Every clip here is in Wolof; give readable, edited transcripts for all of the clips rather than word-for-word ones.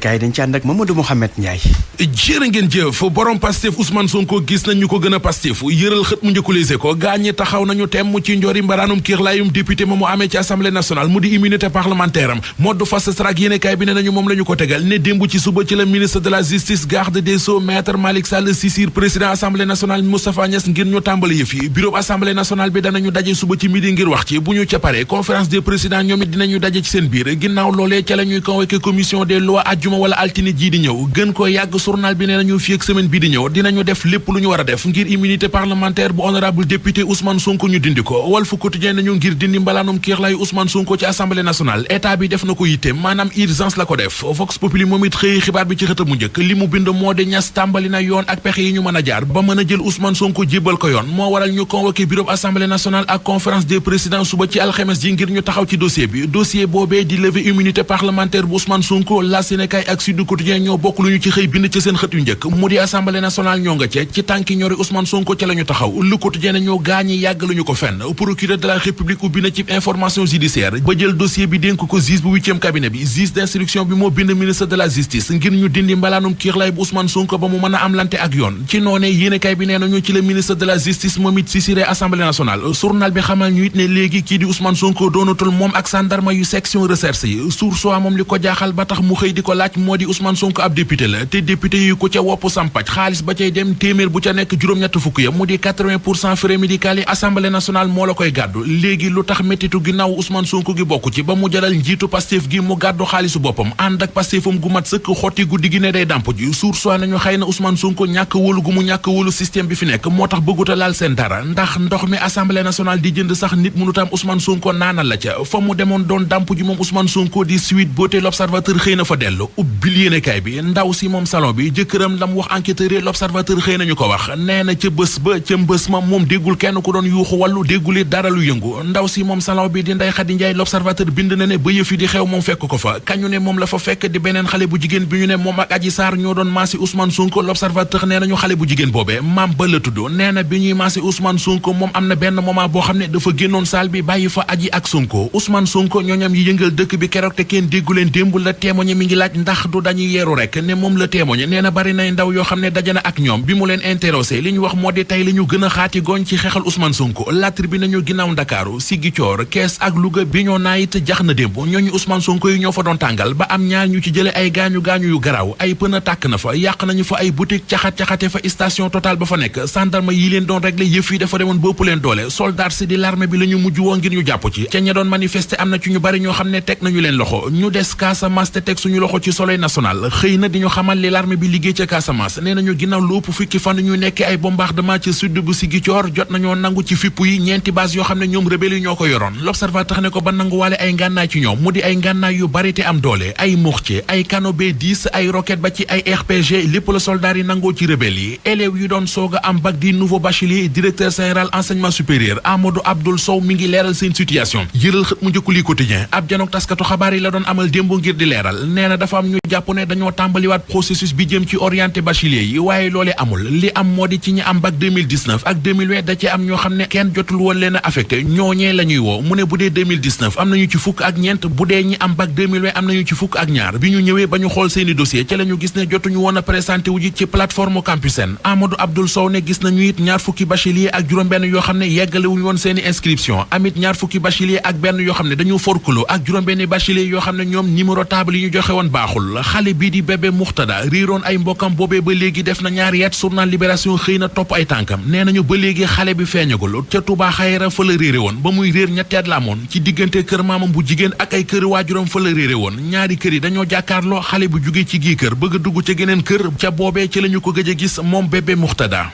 yéenekaay dañ ci ànd ak Mamadou Mouhamed Ndiaye. jërë ngeen jëf borom Pastef Ousmane Sonko gis nañ ñu ko gën a Pastef yëral xët mu njëkkulise ko gaañi taxaw nañu temm ci njori mbaraanum kiirlaayum député ma mu amee ci assemblée nationale mu di immunité parlementaire am mode fast track yéenekaay bi ne nañu moom la ñu ko tegal ne démb ci suba ci la ministre de la justice garde des sceaux maître Malick Sall saisir président assemblée nationale Moustapha Niasse ngir ñu tàmbali yëf yi bureau assemblée nationale bi danañu daje suba ci midi ngir wax ci bu ñu ca pare conférence des présidents ñoom it dinañu daje ci seen biir ginnaaw loolee ca la ñuy convoqué commission des lois ajjuma wala altine ji di ñëw gën ko yàgg journal bi ne nañu fii ak semaine bi di ñëw dinañu def lépp lu ñu war a def ngir immunité parlementaire bu honorable député Ousmane Sonko ñu dindi ko Walf Quotidien nañu ngir dindi mbalaanum kiirlaayu Ousmane Sonko ci assemblée nationale état bi def na ko yitte maanaam urgence la ko def Vox Populi moom it xëy xibaar bi ci xëtam mu njëkk li mu bind moo di Niasse tàmbali na yoon ak pexe yi ñu mën a jaar ba mën a jël Ousmane Sonko jébbal ko yoon moo waral ñu convoqué bureau assemblée nationale ak conférence des présidents suba ci alxames ji ngir ñu taxaw ci dossier bi dossier boobee di lever immunité parlementaire bu Ousmane Sonko la Sénégal ak Sud Quotidien ñoo bokk lu ñu ci xëy bind ci seen xët yu njëkk mu di assemblée nationale ñoo nga ci tànki ñori Ousmane Sonko ca la ñu taxaw Le Quotidien ñoo gaañi yàgg lu ñu ko fenn procureur de la république ubbi na ci information judiciaire ba jël dossier bi dénk ko juge bu 8e cabinet bi juge d'instruction bi moo bind ministre de la justice ngir ñu dindi mbalaanum kiirlaay bu Ousmane Sonko ba mu mën a am lante ak yoon ci noonee yéenekaay bi nee nañu ci le ministre de la justice moom it sisiré assemblée nationale journal bi xamal ñu it ne léegi kii di Ousmane Sonko doonatul moom ak sandarma yu section recherche yi Source A moom li ko jaaxal ba tax mu xëy di ko laaj moo di Ousmane Sonko ab député la te député yi ko ca wopp sampaj xaalis ba cay dem téeméer bu ca nekk juróom-ñett fukk ya mu di 80% frais médical yi assemblée nationale moo la koy gàddu léegi lu tax méttitu ginnaaw Ousmane Sonko gi bokk ci ba mu jalal njiitu Pastef gi mu gàddu xaalisu boppam ànd ak Pastefam gu mat sëkk xotti guddi gi ne day dàmp ji Source A nañu xëy na Ousmane Sonko ñàkk wóolu gu mu ñàkk wóolu système bi fi nekk moo tax bëgguta laal seen dara ndax ndox mi assemblée nationale di jënd sax nit mënu tam Ousmane Sonko naanal la ca fa mu demoon doon dàmp ji moom Ousmane Sonko di Sweet Beauté l'Observateur xëy na fa dellu ubbil yéenekaay bi ndaw si moom salon bi jëkkëram la mu wax enquêteur yi l'Observateur xëy nañu ko wax nee na ca bés ba ca mbés ma moom déggul kenn ku doon yuuxu wàllu dégguli dara lu yëngu ndaw si moom salon bi di Ndeye Khady Ndiaye l'Observateur bind na ne ba yëf yi di xew moom fekk ko fa kañu ne moom la fa fekk di beneen xale bu jigéen bi ñu ne moom ak Adji Sarr ñoo doon maasi Ousmane Sonko l'Observateur nee nañu xale bu jigéen boobee maam ba la tudd nee na bi ñuy maasi Ousmane Sonko moom am na benn moment boo xam ne dafa génnoon salle bi bàyyi fa Adji ak Sonko Ousmane Sonko ñooñam yi yëngal dëkk bi keroog te kenn déggu leen démb la témoigné mi ngi laaj ndax du dañuy yeeru rek ne moom la témoigné nee na bari nay ndaw yoo xam ne dajana ak ñoom bi mu leen interrogé li ñu wax moo di tey li ñu gën a xaati gooñ ci xeexal Ousmane Sonko La Tribune nañu ginnaaw Ndakaaru Ziguinchor Kees ak Louga bi ñoo naayit jax na démb ñooñu Ousmane Sonko yi ñoo fa doon tàngal ba am ñaar ñu ci jële ay gaañu-gaañu yu garaaw ay pën a tàkk na fa yàq nañu fa ay boutique caxat-caxate fa station Total ba fa nekk gendarme yi leen doon régler yëf yi dafa demoon bëpp leen doole soldat si di l'armée bi la ñu mujj woo ngir ñu jàpp ci ca ña doon manifester am na ci ñu bari ñoo xam ne teg nañu leen loxo ñu des Casamance te teg suñu loxo ci Soleil national xëy na di ñu xamal li l'armée bi liggéey ca Casamance nee nañu ginnaaw lu ëpp fukki fan ñu nekkee ay bombardement ci sud bu Ziguinchor jot nañoo nangu ci fipp yi ñeenti base yoo xam ne ñoom rebelle yi ñoo ko yoroon l'Observateur ne ko ba nanguwaale ay ngànnaay ci ñoom mu di ay ngànnaay yu bari te am doole ay mortier ay canon B10 ay roquette ba ci ay RPG lépp la soldats yi nangoo ci rebelle yi élèves yu doon soog a am bac di nouveau bachelier directeur général enseignement supérieur Amadou Abdoul Sow mi ngi leeral seen situation yëral xët mu njëkku li quotidien ab janook taskatu xabaar yi la doon amal démb ngir di leeral nee na dafa am ñu jàpp ne dañoo tàmbaliwaat processus bi jëm ci orienté bachelier yi waaye loolee amul li am moo di ci ñi am bac 2019 ak 2020 da ci am ñoo xam ne kenn jotul woon leen a affecté ñooñee la ñuy woo mu ne bu dee 2019 am nañu ci fukk ak ñeent bu dee ñi am bac 2020 am nañu ci fukk ak ñaar bi ñu ñëwee ba ñu xool seeni dossier ca la ñu gis ne jotuñu woon a présenté wu ji ci plateforme Campusen Amadou Abdoul Sow ne gis nañu it ñaar fukki bachelier ak juróom-benn yoo xam ne yeggalewuñu woon seeni inscription amit ñaar fukki bachelier ak benn yoo xam ne dañu forclos ak juróom-benn bachelier yoo xam ne ñoom numéro table yi ñu joxe woon baaxul xale bii di bébé Muxtada riiroon ay mbokkam boobee ba léegi def na ñaari at journal Libération xëy na topp ay tànkam nee nañu ba léegi xale bi feeñagul ca Touba Xayra fa la réere woon ba muy réer ñetti at la amoon ci diggante kër maamam bu jigéen ak ay kër waajuram fa la réere woon ñaari kër yi dañoo jàkkaarloo xale bu jóge ci gii kër bëgg a dugg ca geneen kër ca boobee ci la ñu ko gëj a gis moom bébé Muxtada.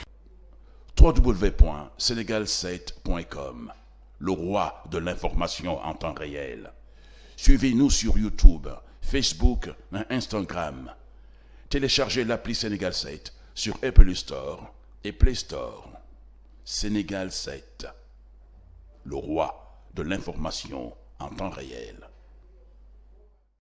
www.senegal7.com, le roi de l'information en temps réel. Suivez-nous sur YouTube, Facebook et Instagram. Téléchargez l'appli Sénégal 7 sur Apple Store et Play Store. Sénégal 7, le roi de l'information en temps réel.